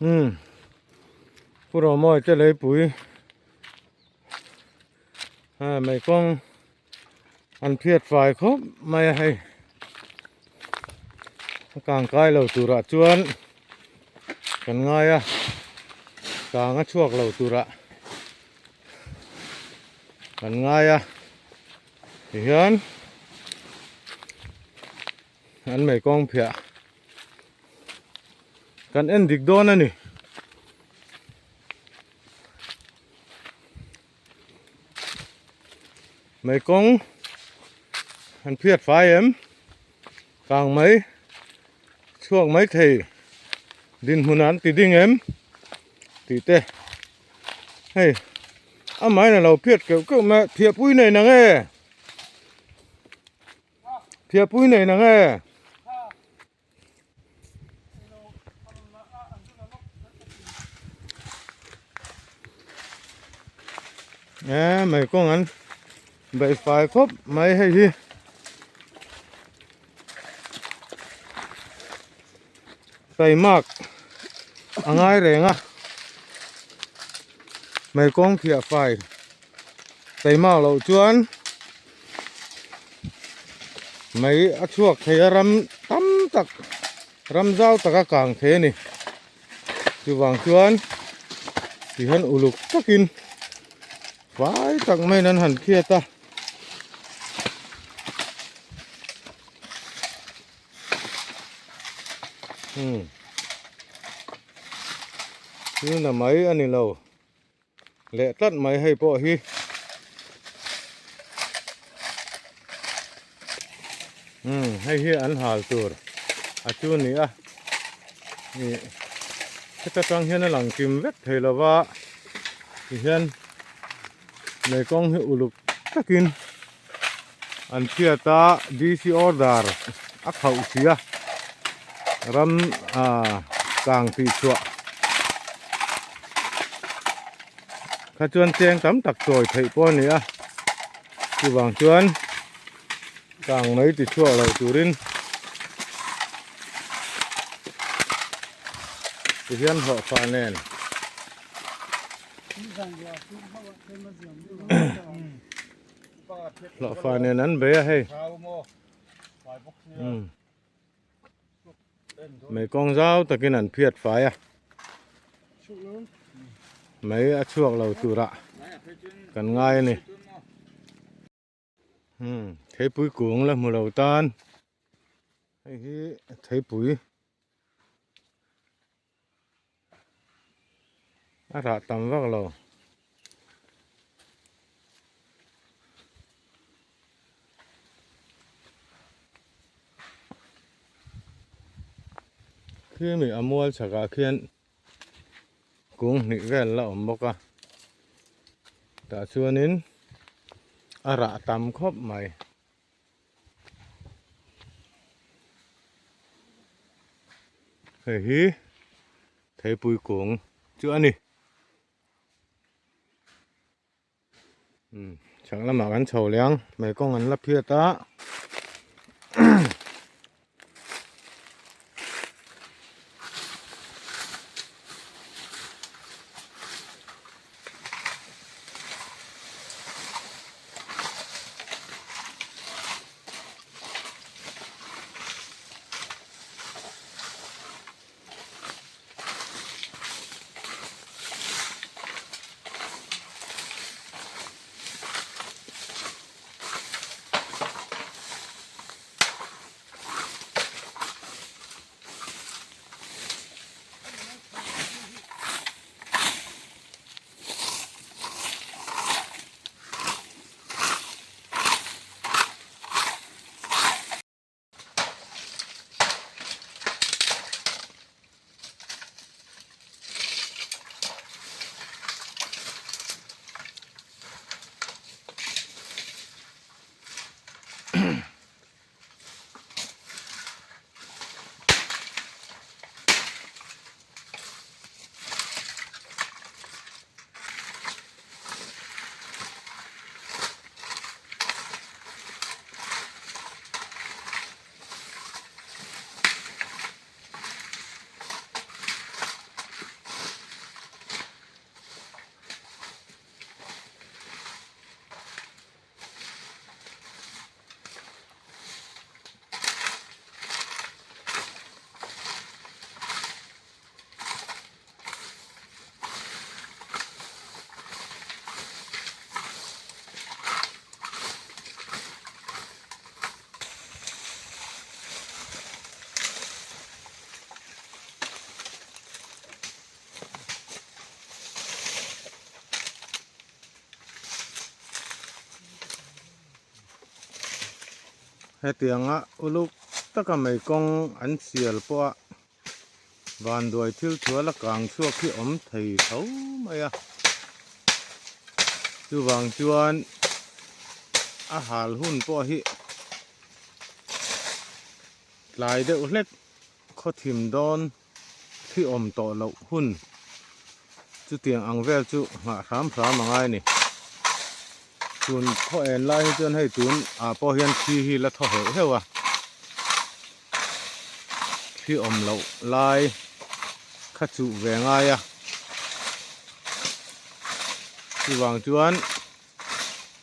Umm Pu Romawi te leipui a mei kawng an phiat fai khawp mai a hei a kang kai lo turah chuan kan ngai a kang a chhuak lo turah kan ngai a tihian an mei kawng phiah kan en dik dawn a ni. Mei kawng an phiat fai em kang mai chhuak mai thei dinhmun an ti ding em tih te hei amahin a lo phiat keuh keuh mai a thiahpui nei nang e. Thiahpui nei nang e. E mei kawng an beih fai khawp mai hei hi. Taimak a ngai reng a. Mei kawng thiah fai taimak loh chuan Mei a chhuak thei a ram tam tak ram zau tak a kang thei a ni chuvang chuan tihian uluk takin fai tak maiin an han khiat a. Umm thil na mai a ni lo. Leh tlat mai hei pawh hi umm hei hi an hal tur a chu ni a ih heta tang hian a lang kim vek thei lo va tihian mei kawng hi uluk takin an chhiat a D_C order a khauh si a ram ah kang tih chhuah kha chuan cheng tam tak chawi theih pawh a ni a chuvang chuan kang mai ti chhuak lo turin tihian hlawhfa nen. Hlawhfa nen an bei a hei mei kawng zau takin an phiat fai a mei a chhuak lo turah kan ngai a ni theipui kung la hmu lo tan hei hi theipui. A rah tam vak lo. Khi mi a mual chhakah khian kung hnih vel la awm bawk a. Tah chuanin a rah tam khawp mai. Hei hi theipui kung chu a ni umm chhak lamah kan chho leh ang mei kawng an la phiat a. Hetianga uluk taka mei kawng an sial pawh a vanduai thil thual a kang chhuak hi awm thei tho mai a. Chuvang chuan a hal hun pawh hi tlai deuh hlek khawthim dawn thli awm tawh loh hun chutiang ang vel chu nghah hram hram a ngai a ni. Tun khaw en lai hi chuan hei tun ah pawh hian thli hi la thaw heuh heuh a, thli awm loh lai kha chuh ve ngai a, chuvang chuan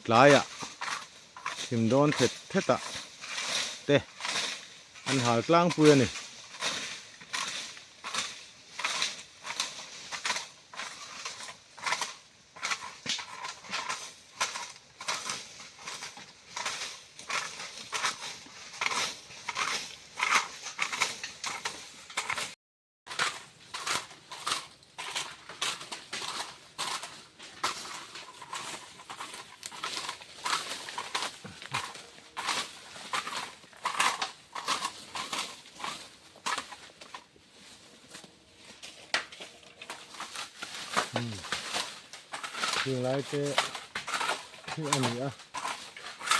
tlaiah thim dawn thet thet ah te an hal tlangpui a ni. Thing lai te hi a ni a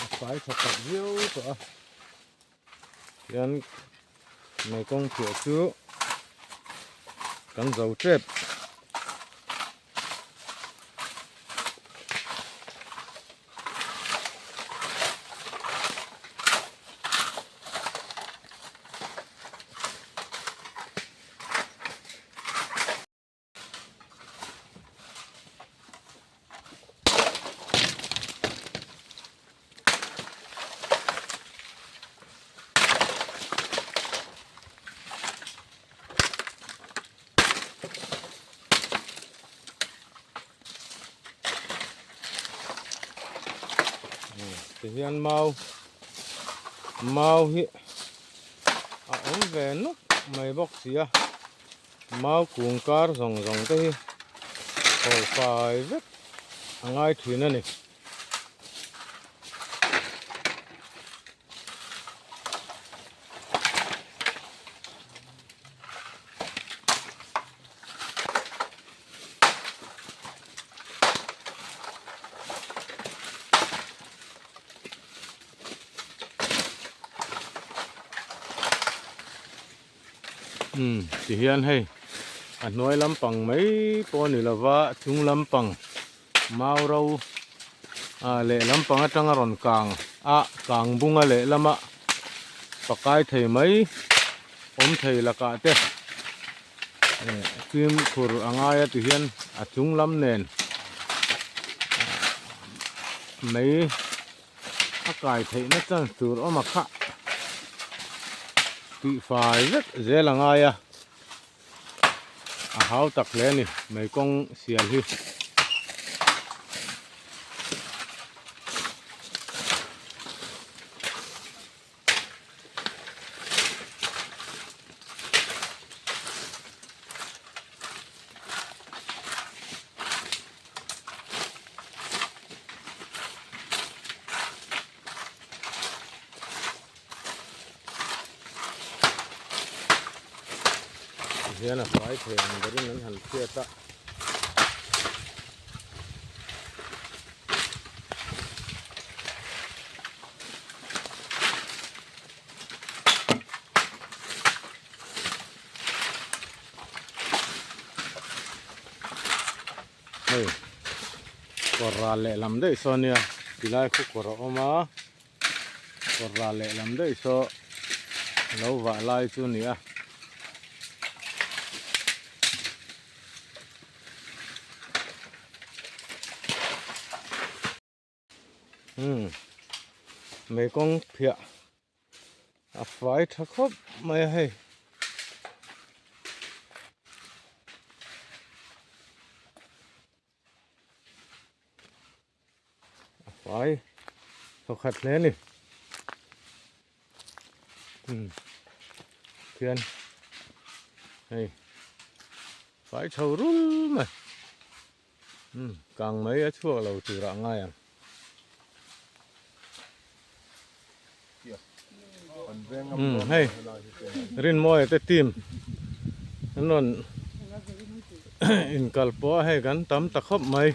a fai tha tak viau tawh a hian mei kawng phiah chu kan zo tep. Tihian mau mau hi a awm ve nuk mai bawk si a mau kung kar zawng zawng te hi hawi fai vek a ngai thin a ni. Umm tihian hei a hnuai lampang mai pawh a ni lova chung lampang mau ro ah lehlam pang atanga rawn kang a kang bunga lehlama pakai thei mai awm thei lakah te fimkhur a ngai a tihian a chung lam nen mei a kai theihna chance tur awm a khah tihfai vek zel a ngai a. A hau tak hle a ni mei kawng sial hi. Hian a fai thei ang berin an han hriat a. Hei kawr ral lehlam daih saw ania tilai khu kawr a awm a. Kawr ral lehlam daih saw lo vah lai chu a ni a. Umm mei kawng phiah a fai tha khawp mai a hei. A fai thawkhat hle a ni umm khian hei fai chho rul mai umm kang mai a chhuak lo turah a ngai ang. Umm hei Rinmawia te team an rawn inkal pawh a hei kan tam ta khawp mai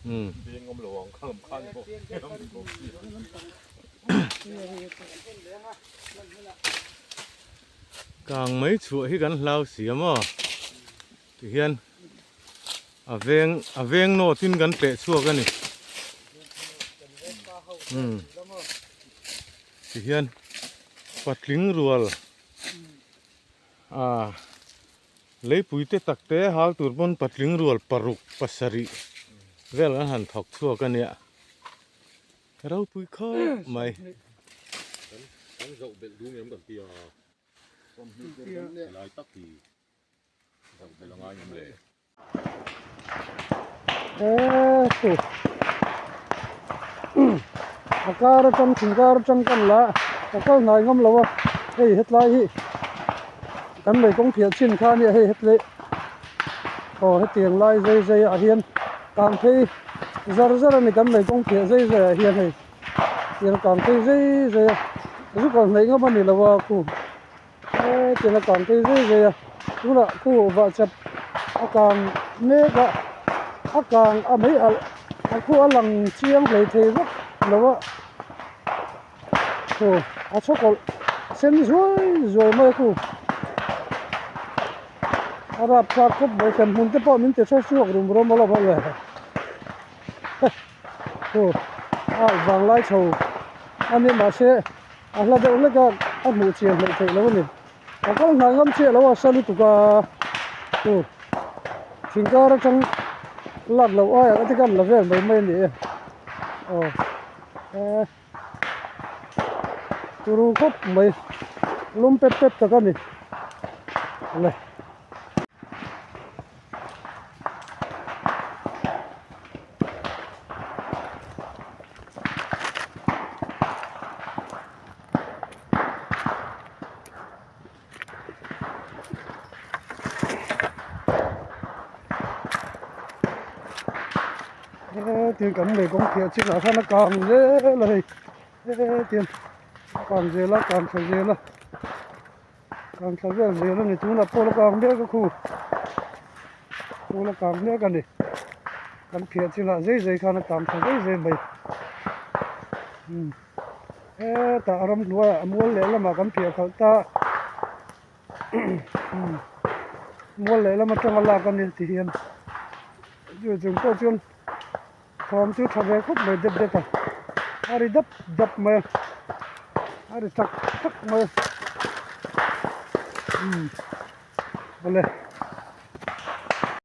umm. Kang mai chhuah hi kan hlau si a maw tihian a veng a veng nawt in kan peh chhuak a ni umm tihian patling rual ah leipui te tak te hal tur pawn patling rual paruk pasarih vel an han thawk chhuak a nia. Ropui khawp mai. Kan zoh belh dum em kan ti a. Lai tak hi zoh belh a ngai ngam le. Eetu a kar atang thing kar atang kan la a kal hnai ngam lo a hei hetlai hi kan lei kawng phiah chin kha ania hei hetlai aw hetiang lai zai zai ah hian kang phei zar zar a ni kan lei kawng phiah zai zai ah hian hei tiang kang phei zai zai a zu kal hnaih ngam a ni lo a khu hetiang a kang phei zai zai a tunah khu vah chap a kang mek a a kang a mei alh a khu a lang chiang hlei thei vak lo a khu a chhawkawlh sen zuai zuai mai a khu a rapthlak khawp mai hrem hmun te pawh min ti hre chhuak rum rum a lo va le khu a vanglai chho a ni mahse a hla deuh hlek a a hmuh chian hleih theih loh a ni a kal hnai ngam chiah lo a sa lutuk a khu thing kar atang lak loh aiah te khan la vel mai mai a ni e aw eh. Turu khawp mai lum pep pep tak a ni le. Hetiang kan lei kawng phiah chinah khan a kang zel a hei hetiang a kang zel a kang thla zel a kang thla vel zel a ni tunah pawh la kang mek a khu khu la kang mek a ni kan phiah chinah zai zai khan a kang thla zai zai mai umm. Hetah ramhnuaiah a mual lehlamah kan piah khalh ta mual lehlam atanga lak a ni ti hian chu chung pawh chuan thawm chu tha ve khawp mai dep dep a a ri dap dap mai a a ri chak chak mai a umm awle.